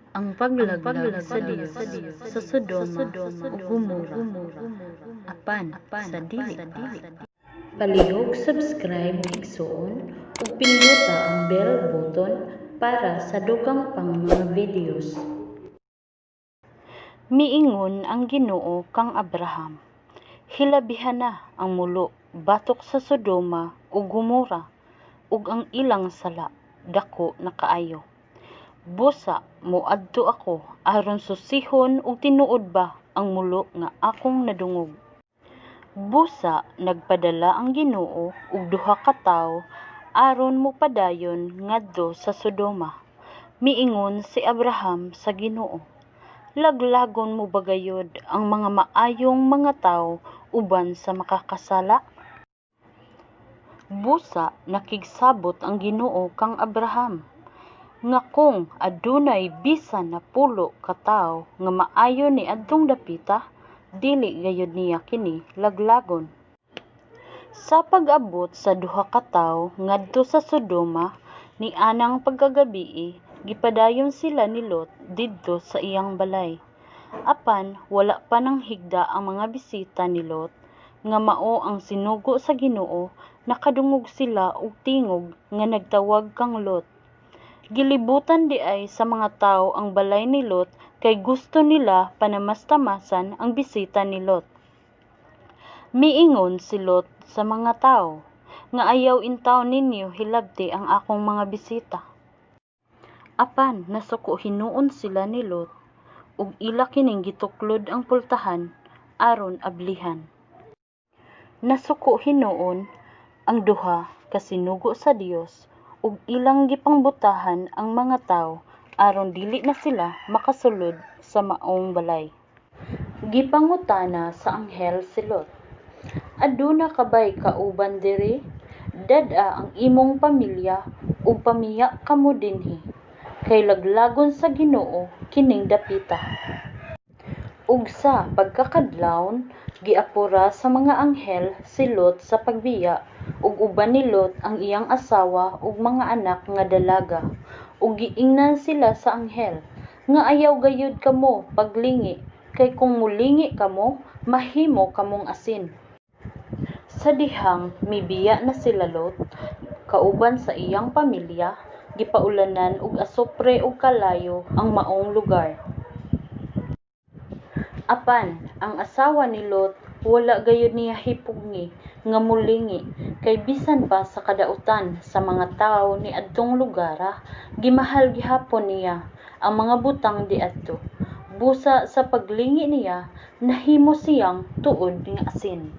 Ang paglaglag sa Dios sa Sodoma ug Gomora, apan sa dili pa. Palihog subscribe, igsoon, ug pindota ang bell button para sa dugang pang mga videos. Miingon ang Ginoo kang Abraham, "Hilabihana ang mulo batok sa Sodoma ug Gomora ug ang ilang sala dako na kaayo. Busa moadto ako aron susihon ug tinuod ba ang mulo nga akong nadungog." Busa nagpadala ang Ginoo og duha ka tawo aron mopadayon ngadto sa Sodoma. Miingon si Abraham sa Ginoo, "Laglagon mo ba gayud ang mga maayong mga tawo uban sa makakasala?" Busa nakigsabot ang Ginoo kang Abraham nga kung adunay bisan 80 ka tawo nga maayo niadtong dapita, dili gayud niya kini laglagon. Sa pag-abot sa duha ka tawo ngadto sa Sodoma nianang pagkagabii, gipadayon sila ni Lot didto sa iyang balay. Apan wala pa nanghigda ang mga bisita ni Lot, nga mao ang sinugo sa Ginoo, nakadungog sila og tingog nga nagtawag kang Lot. Gilibutan diay sa mga tawo ang balay ni Lot kay gusto nila panamastamasan ang bisita ni Lot. Miingon si Lot sa mga tawo, nga ayaw intawon ninyo hilabti ang akong mga bisita. Apan nasuko hinuon sila ni Lot ug ila kining gituklod ang pultahan aron ablihan. Nasuko hinuon ang duha ka sinugo sa Dios ug ilang gipangbutahan ang mga tawo aron dili na sila makasulod sa maong balay. Gipangutana sa anghel si Lot, "Aduna ka bay kauban diri? Dad-a ang imong pamilya ug pamiya kamo dinhi, kay laglagon sa Ginoo kining dapita." Ug sa pagkakadlawon giapura sa mga anghel si Lot sa pagbiya, ug uban ni Lot ang iyang asawa ug mga anak nga dalaga, ug giingnan sila sa anghel nga ayaw gayud kamo paglingi kay kung molingi kamo, mahimo kamong asin. Sa dihang mibiya na sila Lot kauban sa iyang pamilya, gipaulanan og asupre ug kalayo ang maong lugar. Apan ang asawa ni Lot wala gayud niya hipugngi nga molingi kay bisan pa sa kadautan sa mga tawo niadtong lugara, gimahal gihapon niya ang mga butang diadto. Busa sa paglingi niya, nahimo siyang tuod nga asin.